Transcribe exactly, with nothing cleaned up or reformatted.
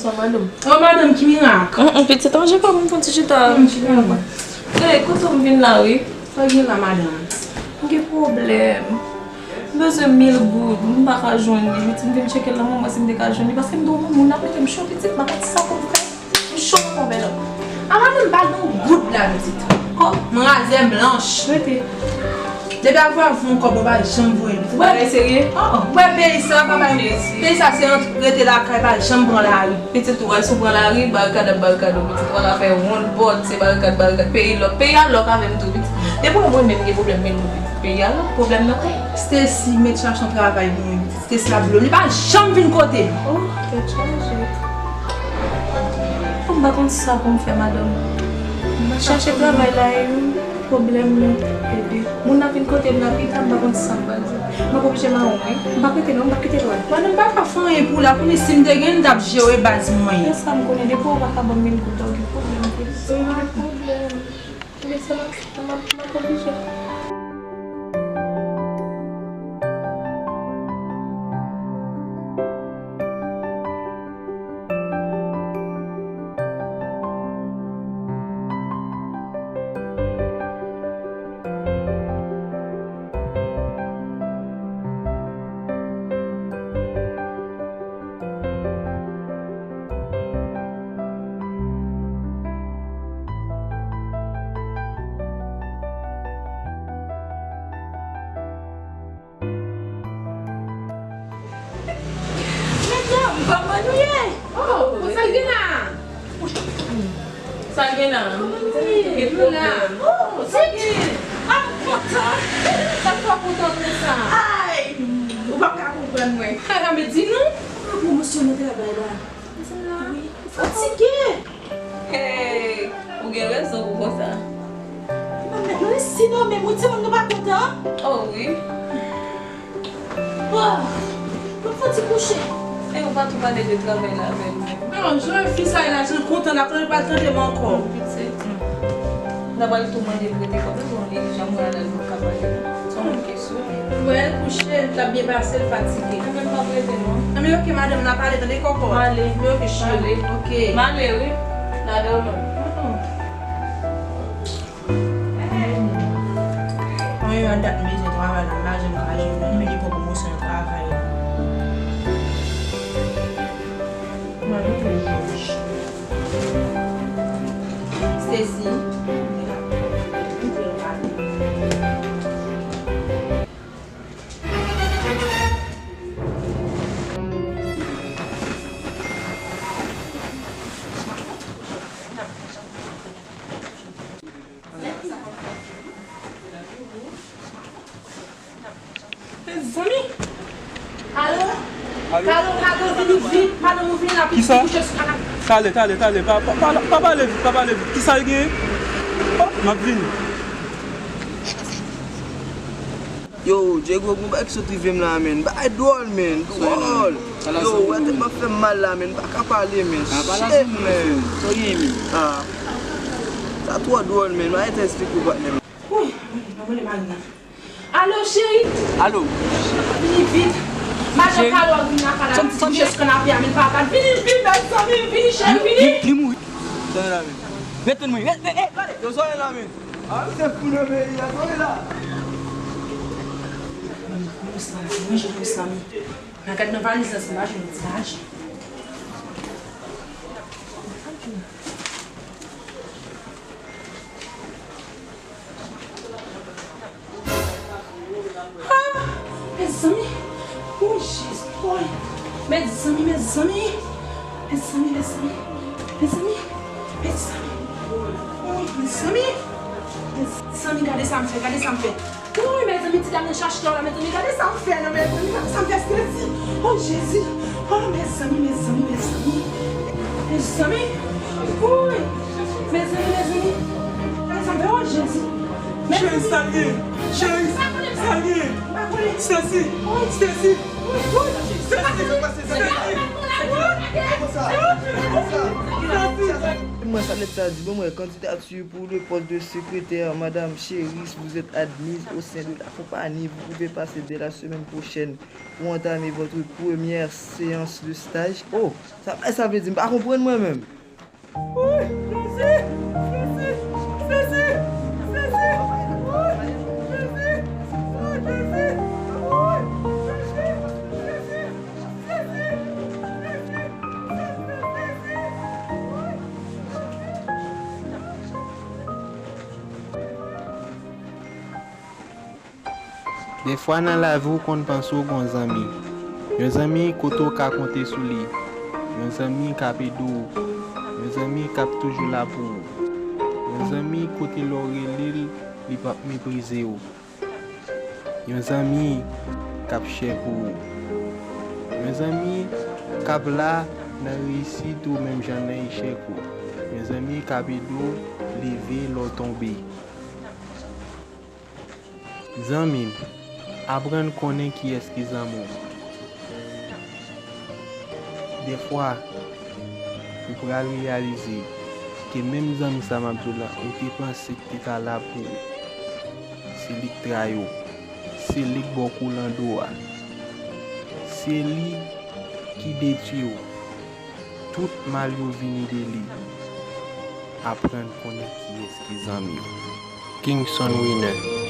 Sa madanm. Oh, madanm, ki mirak? Mm, mm, pitit, anje pa m fon ti chita. Mm, chita. Ey, kote w vin la, wi? Sa gen la, madanm? M gen pwoblèm. M bezwen mil goud, m pa ka jwenn li. Pitit, m vin tcheke l nan moman si m te ka jwenn li, paske m dwe yon moun ap mete m cho, pitit, m pa konn sa pou m fè. M cho ankò, bèlòm. A, madanm, m pa gen yon goud la, pitit. Kò, m razè blanch. Rete. Depi avè w fè yon kòb, ou pa janm voye l. Ou bagay serye? Oh, oh. Ou wè peyi sa, pa bay. Peyi sa se ant rete lakay, pa janm pran lari. Pitit, ou wè si w pran lari, barikad ap barikad ou, pitit, ou pa ka fè wonn pòt, se barikad, barikad. Peyi lòk, peyi a lòk avè m tou, pitit. Depi w wè mwen menm gen pwoblèm, men nou, pitit, peyi a lòk, pwoblèm nan kay. Stacy, met chache yon travay pou mwen, pitit. Stacy ap blo, li pa janm vin kote m. Oh, tèt chaje. Oh, m pa konn sa pou m fè, madanm. M ap chache travay la, e wi, pwoblèm nan ede. Moun nan vin kote m la pita, m pa konn sa m pral di. M ap oblije mawon, wi. M p ap rete non, m p ap kite l wè. Madanm, m pa ka fè anyen pou w la, kounye si m te gen l, m t ap jere baz mwen. Se sa m konnen, depi w pa ka ban m mil goud la, w gen pwoblèm, wi. Ou gen pwoblèm. Wi, se m ap, m ap, m ap oblije. Madanm, kòman nou ye? Oh, sa gen la? Sa gen la? Kòman nou ye? Gen pwoblèm. Oh, sa gen? Ah, m kontan. Sa k fè w kontan konsa? Ay, ou p ap ka konprann mwen. Ala, men di nou. Pwomosyon nan travay la. Wi. Fatige. Hey, ou gen rezon pou konsa. Mwen mèt nou resi non, men moun timoun nou pa kontan. Oh wi. Bon, mwen fò ti kouche. E ou pa tou pale de travay la avè l menm. Non, jan fi sa ye la, jan l kontan la, kote l pral tande m ankò. Pitit. N a pral tou mande l rete kanmenm, bon, li janm wè la, l pa ka pale. Se yon lòt kesyon. Wè l kouche, l t ap byen pase, l fatige. Mwen menm m ap rete non. Anben, oke, madanm, n a pale, tande kòkòt. M ale. Men oke, cheri. M ale. Oke. M ale, wi. Ladan w menm. Mwen menm, a dat m bezwen travay la, m pa janm ka jwenn youn, men li pran pwomosyon nan travay la. Mwen menm, Stacy. Mezanmi! Alo? Alo? Kalo, Kalo, vini vit! Madanm ou vini la, pitit kouche sou kanapé. Talè, talè, talè. Pa, pa, pa, pa pale vit, pa pale vit. Kisa l genyen? Oh, m ap vini. Yo, Diego, gon bagay ki sot rive m la, menn. Bagay dwòl, menn. Dwòl. Yo, wè tèt m ap fè m mal la, menn. M pa ka pale, menn. Shit, menn. Sa w genyen, menn? Ah. Sa twò dwòl, menn. M pa ka esplike w, patnè, menn. Wi, mwen, mwen, mwen, mwen, mwen. Alo, cheri. Alo. Vini vit. Madan Kalo ap vin lakay la. Li kouche sou kanapé a, men li pa ka. Vini, vini, bèl zanmi m, vini, cheri, vini. Li, li, li mouri. Tande la, men. Ret tann mwen. Ret, ret, ret, gade. Yo, sa w ye la, men? A, misye fou nan peyi a, sa w ye la? Mwen jwenn yon zanmi. Mwen gade nan valiz la, se pa jwenn ti lajan. Ah, mezanmi. Oh, Jezi, woy. Mezanmi, mezanmi. Mezanmi, mezanmi. Mezanmi, mezanmi. Woy, mezanmi. Mezanmi, gade sa m fè, gade sa m fè. Woy, mezanmi, ti dam nan chache la, mezanmi, gade sa m fè, non, mezanmi, gade sa m fè, Stacy. Oh, Jezi. Oh, mezanmi, mezanmi, mezanmi. Mezanmi. Woy. Mezanmi, mezanmi. Gade sa m fè, oh, Jezi. Cheri, sa l ye? Cheri, sa l ye? Stacy! Stacy! Stacy! Stacy! Stacy! Mwen sa lèt sa di, bon, mwen kandidati pour le poste de secrétaire, Madame Cherise, vous êtes admise au sein de la compagnie. Vous pouvez passer dès la semaine prochaine pour entamer votre première séance de stage. Oh, sa, sa vle di, m pa konprann mwen menm. Woy, Jezi, Jezi, Jezi, Jezi, woy, Jezi, woy, Jezi, woy, Jezi, Jezi, Jezi, Jezi, Jezi, Jezi, woy, Jezi. Dèfwa nan lavi w konn panse w gen yon zanmi. Yon zanmi kote w ka konte sou li. Yon zanmi k ap ede w. Yon zanmi k ap toujou la pou ou. Yon zanmi kote lè w rele l, li p ap meprize w. Yon zanmi k ap chè pou ou. Yon zanmi k ap la nan reyisit ou menm jan nan echèk ou. Yon zanmi k ap ede w leve lè w tonbe. Zanmi m, aprann konnen kiyès ki zanmi w. Dèfwa, ou pral reyalize ke menm zanmi sa m ap di w la, ou te panse ki te ka la pou ou, se li k trayi w, se li k ba w koulando a, se li ki detwi w. Tout mal yo vini de li. Aprann konnen kiyès ki zanmi w. Kingson Winner.